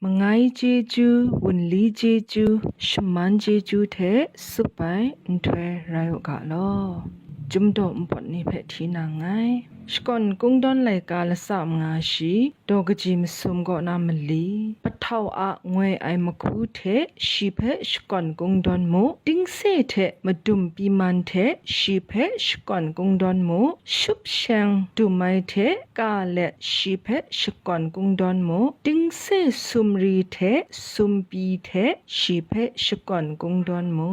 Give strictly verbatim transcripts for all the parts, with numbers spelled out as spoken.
Mangai chyeju, wunli chyeju, shaman chyeju hte tsup ai nhtoi rai u ga law. Chyum daw npawt ni hpe hti na nngai. Shakawn Kungdawn laika latsa manga shi, daw kaji masum kaw na mali, pahtau a ngoi ai mahku hte shi hpe shakawn kungdawn mu, tingse hte madum piman hte shi hpe shakawn kungdawn mu, shup sheng dum ai hte ka let shi hpe shakawn kungdawn mu, tingse sumri hte sumpi hte shi hpe shakawn kungdawn mu.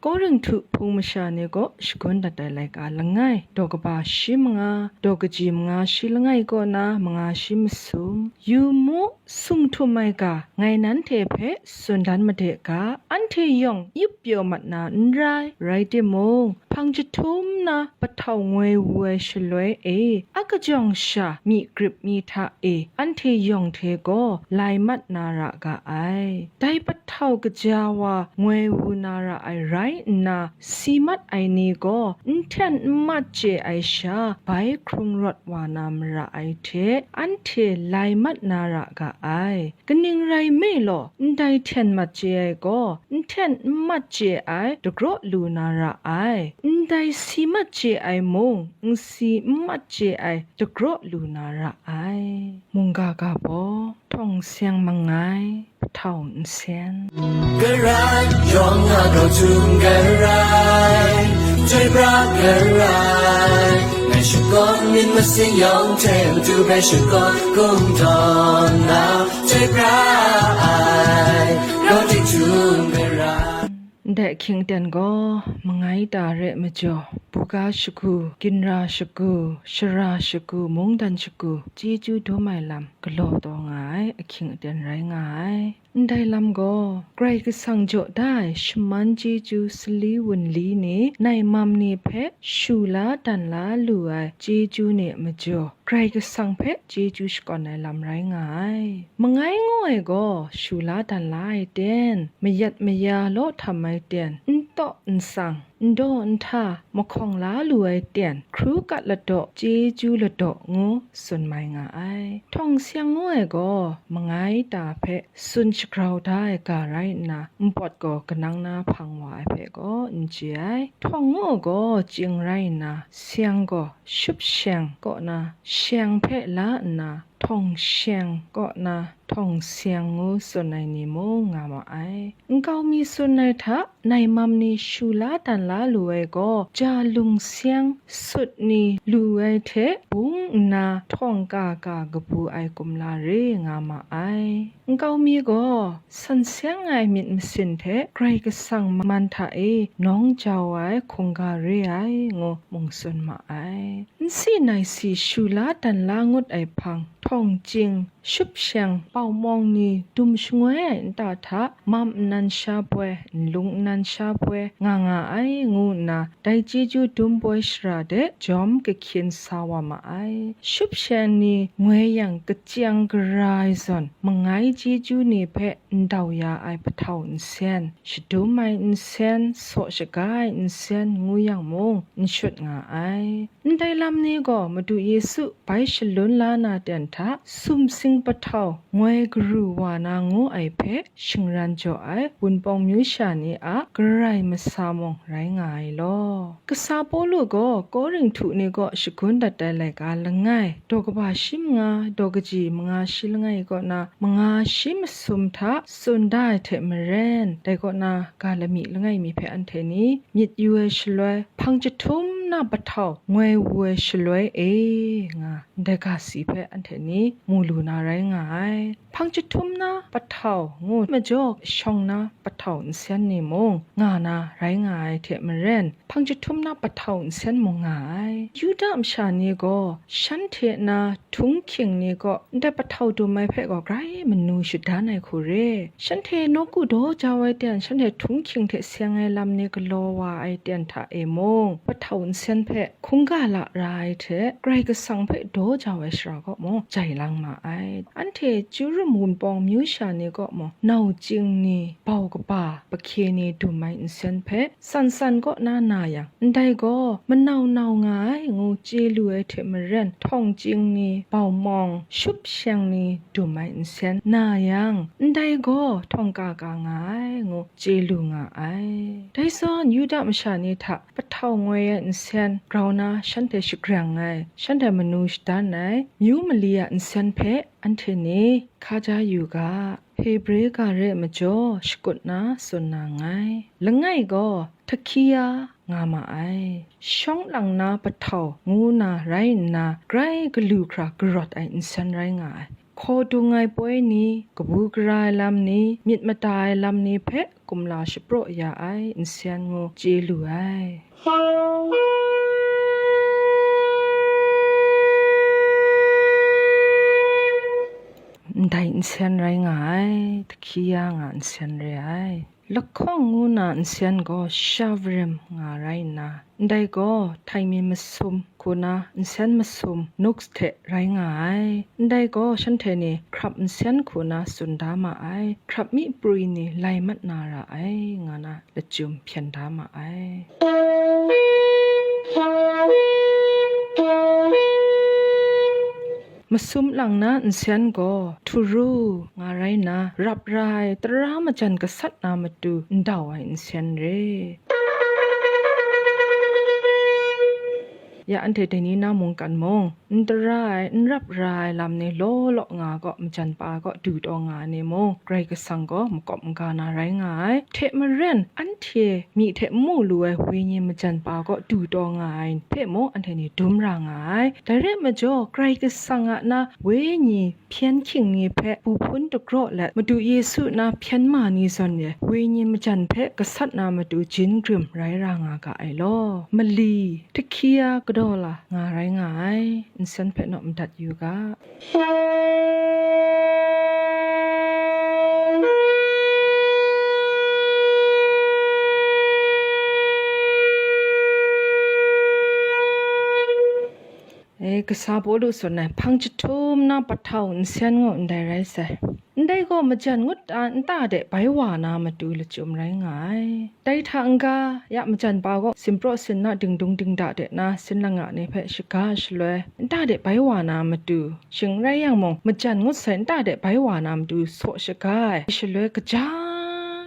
Korinhtu hpung masha ni kaw shagun dat ai laika langai, daw kaba shi manga, daw kaji manga shi langai kaw na manga shi masum. Yu mu, sung htum ai ga, ngai nanhte hpe tsun dan made ga, anhte yawng yup pyaw mat na n rai, rai timung, hpang jahtum na pahtau ngoi wu ai shaloi e, a kajawng sha myi grip mi hta e, anhte yawng hte gaw lai mat na ra ga ai. Dai pahtau kaja wa ngoi wu na ra ai rai nna, si mat ai ni gaw n hten n mat chye ai sha bai hkrung rawt wa na mara ai hte, anhte lai mat na ra ga ai. Kaning rai nme law, ndai hten mat chye ai gaw, n hten n mat chye ai dagraw lu na ra ai, ndai si mat chye ai mung, n si n mat chye ai dagraw lu na ra ai. Mungga ga baw, htawng seng mangai, pahtau nsen. Karai, yawng a grau htum karai, chyoi pra karai, ngai shakawn myit masin yawng hte matu hpe shakawn kungdawn na, chyoi pra ai, grau tik htum karai. Ndai ahkying aten gaw, mangai ta re majaw, buga shagu, ginra shagu, shara shagu, mungdan shagu, chyeju dum ai lam galaw taw nga ai ahkying aten rai nga ai. Ndai lam gaw, Karai Kasang jaw da ai shaman chyeju sali wunli ni, naimam ni hpe shu la dan la lu ai chyeju ni a majaw, Karai Kasang hpe chyeju shakawn ai lam rai nga ai. Mangai ngu ai gaw, shu la dan la ai ten, mayat maya law htam ai ten, n taw n tsang, n daw n hta, mahkawng la lu ai ten, hkru kat ladaw, chyeju ladaw ngu tsun mai nga ai. Htawng seng ngu ai gaw, mangai ta hpe tsun shagrau da ai ga rai nna, npawt gaw kanang na hpang wa ai hpe gaw n chye ai. Htawng ngu gaw, chying rai nna, seng gaw shup sheng kaw na, sheng hpe la nna, htawng sheng kaw na, htawng seng ngu tsun ai ni mung nga ma ai. Nkau mi tsun ai hta, naimam ni shu la dan la lu ai gaw, ja lung seng sut ni lu ai hte bung nna htawng ka ka kabu ai kumla re nga ma ai. Nkau mi gaw, san seng ai myit masin hte Karai Kasang man hta e nawng jau ai hkungga re ai, ngu mung tsun ma ai. N si nai si shu la dan la ngut ai hpang, htawng chying, shup sheng, pau mawng ni dum shangoi ai nta hta, mam nnan sha poi, nlung nnan sha poi, nga nga ai, ngu nna, dai chyeju dum poi shara de jawm kahkyin sa wa ma ai. Shup sheng ni ngoi yang kachyen gara ai zawn, mangai chyeju ni hpe ndau ya ai pahtau nsen, shadum ai nsen, saw shaga ai nsen ngu yang mung, n shut nga ai. Ndai lam ni gaw Madu Yesu bai shalun la na ten hta, sumsing pahtau ngoi garu wa na ngu ai hpe shingran jaw ai Wunpawng myu sha ni a Karai masa mung rai nga ai law. Kasa Pawlu gaw Korinhtu ni kaw shagun dat ai laika langai, daw kaba shi manga, daw kaji manga shi langai kaw na manga shi masum hta tsun da ai hte maren, dai kaw na ga lami langai mi hpe anhte ni myit yu ai shaloi, hpang jahtum na pahtau ngoi wu ai shaloi e, nga ndai ga si hpe anhte ni mu lu na rai nga ai. Hpang jahtum na pahtau ngu majaw, shawng na pahtau nsen ni mung nga na rai nga ai hte maren, hpang jahtum na pahtau nsen mung nga ai. Yuda masha ni gaw shanhte na htunghking ni kaw ndai pahtau dum ai hpe gaw grai manu shadan ai hku re. Shanhte nawku daw jau ai ten, shanhte htunghking hte seng ai lam ni galaw wa ai ten hta e mung, pahtau nsen hpe hkungga la ra ai hte, Karai Kasang hpe daw jau ai shara kaw mung jai lang ma ai. Anhte chyu ru Wunpawng myu sha ni kaw mung, nau chying ni, bau kaba, pahkye ni dum ai nsen hpe, san san kaw na na yang, ndai gaw manau nau nga ai ngu chye lu ai hte maren, htawng chying ni, bau mawng, shup sheng ni dum ai nsen na yang, ndai gaw htawng ka ka nga ai ngu chye lu nga ai. Dai zawn Yuda masha ni hta pahtau ngoi ai nsen grau na shanhte shagrang ai, shanhte manu shadan ai, myu mali a nsen hpe anhte ni hka ja yu ga, Hebre ga re ai majaw shakut na tsun na nngai. Langai gaw Htakia nga ma ai. Shawng lang na pahtau ngu na rai nna, grai galu hkra karawt ai nsen rai nga ai. Hkaw dung ai poi ni, kabu gara ai lam ni, myit mada ai lam ni hpe kumla shapraw ya ai nsen ngu chye lu ai. Ndai nsen rai nga ai, Htakia nga nsen re ai. Lahkawng ngu na nsen gaw Shavarim nga rai nna, ndai gaw htaimi masum hku na nsen masum Nuks hte rai nga ai. Ndai gaw shanhte ni hkrap nsen hku na tsun da ma ai, hkrap mi prwi ni lai mat na ra ai, nga na lachyum hpyen da ma ai. Masum lang na nsen gaw Hturum nga rai nna, rap ra ai tara majan gasat na matu ndau ai nsen re. Ya anhte dai ni na mungkan mung, n tara ai, n rap ra ai lam ni law law nga gaw, majan pa kaw du taw nga ai ni mung, Karai Kasang gaw makawp maga na rai nga ai. Hte maren, anhte myi hte n mu lu ai wenyi majan pa kaw du taw nga ai hpe mung, anhte ni dum ra nga ai. Dai rai majaw, Karai Kasang a na wenyi hpyen hkying ni hpe bu hpun dagraw let, Madu Yesu na hpyen ma ni zawn e, wenyi majan hpe gasat na matu jin grim rai ra nga ga ai law. Mali, Htakia kadaw la nga rai nga ai, nsen hpe naw madat yu ga. E, kasa Pawlu tsun ai, hpang jahtum na pahtau nsen ngu ndai rai sai. Ndai gaw majan ngut a nta de bai wa na matu lachyum rai nga ai. Dai hta n-ga, ya majan pa gaw sinpraw sinna dingdung dingda de na sin langa ni hpe shaga shaloi, nta de bai wa na matu, shing rai yang mung, majan ngut sai nta de bai wa na matu saw shaga ai. Shaloi kaja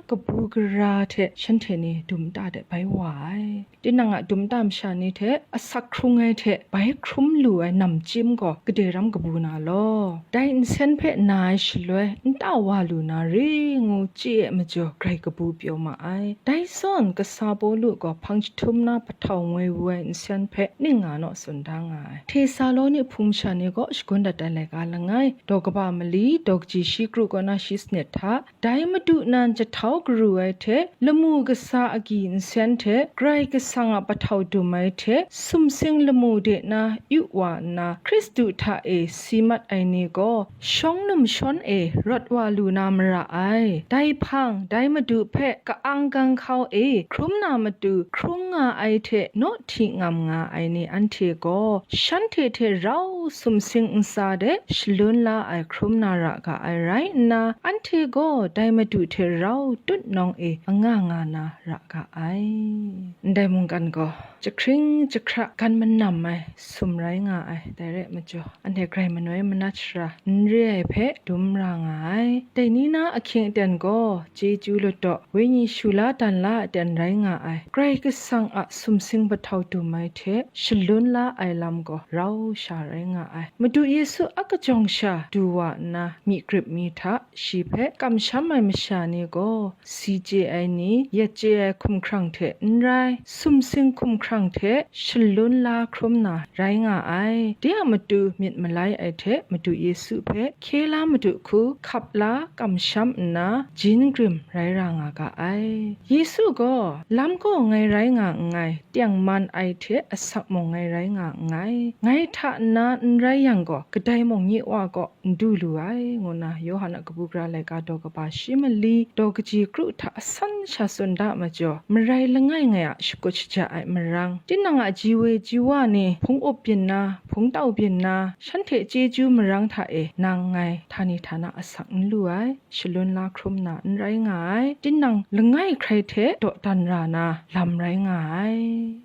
kabu gara hte shanhte ni dum nta de bai wa ai. Tinang a dum nta masha ni hte asak hkrung ai hte bai hkrum lu ai namchyim gaw gade ram kabu na law. Dai nsen hpe na ai shaloi, nta wa lu na re ngu chye ai majaw, grai kabu pyaw ma ai. Dai zawn, kasa Pawlu gaw hpang jahtum na pahtau ngoi wu ai nsen hpe ning nga naw tsun da nga ai. Htesaloni hpung masha ni kaw shagun dat ai laika langai, daw kaba mali, daw kaji shi kru kaw na shi sanit hta, dai Madu nan jahtau garu ai hte, lamu kasa agyi nsen hte, Karai Kasang a pahtau dum ai hte, sumsing lamu de na yu wa nna, Hkristu hta e si mat ai ni gaw, shawng num shawn e rawt wa lu na mara ai. Dai hpang, dai Madu hpe ka-ang ganghkau e hkrum na matu, hkrung nga ai hte naw hti ngam nga ai ni anhte gaw, shanhte hte rau sumsing ntsa de shalun la ai hkrum na ra ga ai rai nna, anhte gaw dai Madu hte rau tutnawng e anga nga na ra ga ai. Ndai mungkan gaw jahkring jahkra gan manam ai sum rai nga ai, dai rai majaw, anhte grai manoi manat shara n re ai hpe dum ra nga ai. Dai ni na ahkying aten gaw, chyeju ladaw, wenyi shu la dan la aten rai nga ai, Karai Kasang a sumsing pahtau dum ai hte shalun la ai lam gaw rau sha rai nga ai. Madu Yesu a kajawng sha du wa nna, myi grip mi hta shi hpe kamsham ai masha ni gaw, si chye ai ni, yet chye ai hkumhkrang hte n rai, sumsing hkumhkrang hte shalun la hkrum na rai nga ai. De a matu myit malai ai hte Madu Yesu hpe hkye la madu hku hkap la kamsham nna, jin grim rai ra nga ga ai. Yesu gaw, lam gaw ngai rai nga nngai, tengman ai hte asak mung ngai rai nga nngai, ngai hta nna n rai yang gaw, kadai mung nye Wa gaw n du lu ai, ngu nna Yawhan a kabu gara laika daw kaba shi mali, daw kaji kru hta asan sha tsun da majaw, marai langai ngai a shakut shaja ai marang, tinang a ji we ji wa ni hpung up byin na, hpung tau byin nna, shanhte chyeju marang hta e nang ngai htani htana asak n lu ai, shalun la hkrum na n rai nga ai, tinang langai hkrai hte dawdan ra na lam rai nga ai,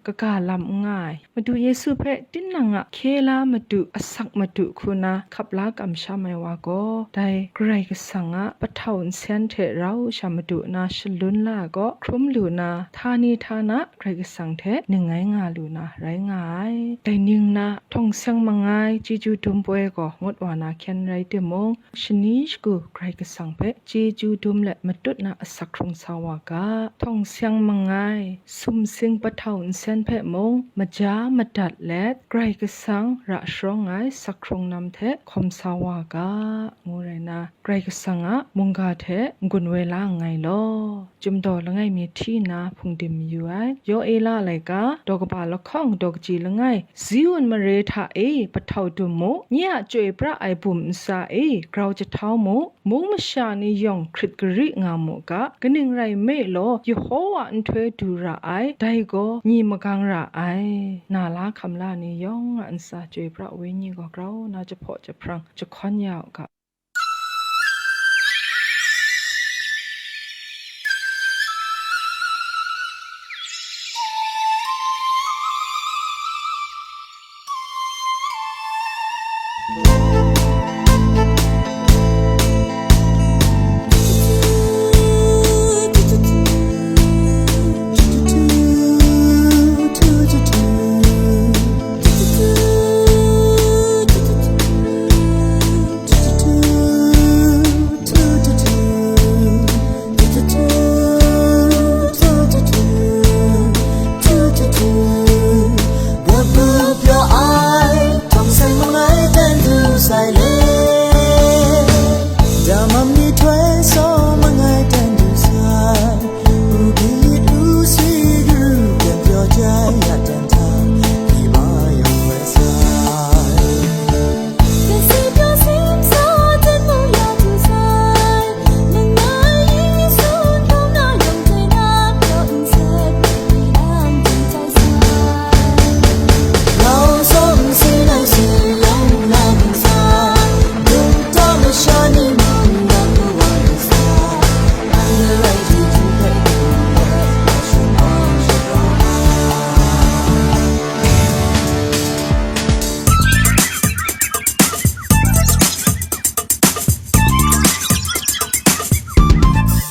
kaga lam n nga ai. Madu Yesu hpe tinang a hkye la madu, asak madu hku na hkap la kamsham ai wa gaw, dai Karai Kasang a pahtau nsen hte rau sha madu na shalun la ai gaw, hkrum lu na, htani htana Karai Kasang hte ning ngai nga lu na rai nga ai. Dai ning na, htawng seng mangai chyeju dum poi gaw ngut wa na hkyen rai timung, shani shagu Karai Kasang hpe chyeju dum let matut na asak hkrung sa wa ga. Htawng seng mangai sumsing pahtau nsen hpe mung maja madat let, Karai Kasang ra sharawng ai sak hkrung nam hte hkawm sa wa ga, ngu rai na, Karai Kasang a mungga hte n-gun woi la nngai law. Chyum daw langai mi hti nna hpung dim mayu ai. Yoela laika, daw kaba lahkawng, daw kaji langai, Ziun mare hta e, pahtau dum mu, nye a chyoi pra ai bum ntsa e, grau jahtau mu, mung masha ni yawng hkrit gari nga mu ga, kaning rai nme law, Yehowa nhtoi du ra ai, dai gaw ni magang ra ai. Na la hkam la ni yawng a ntsa chyoi pra wenyi gaw grau na jahpaw jahprang jahkawn ya u ga.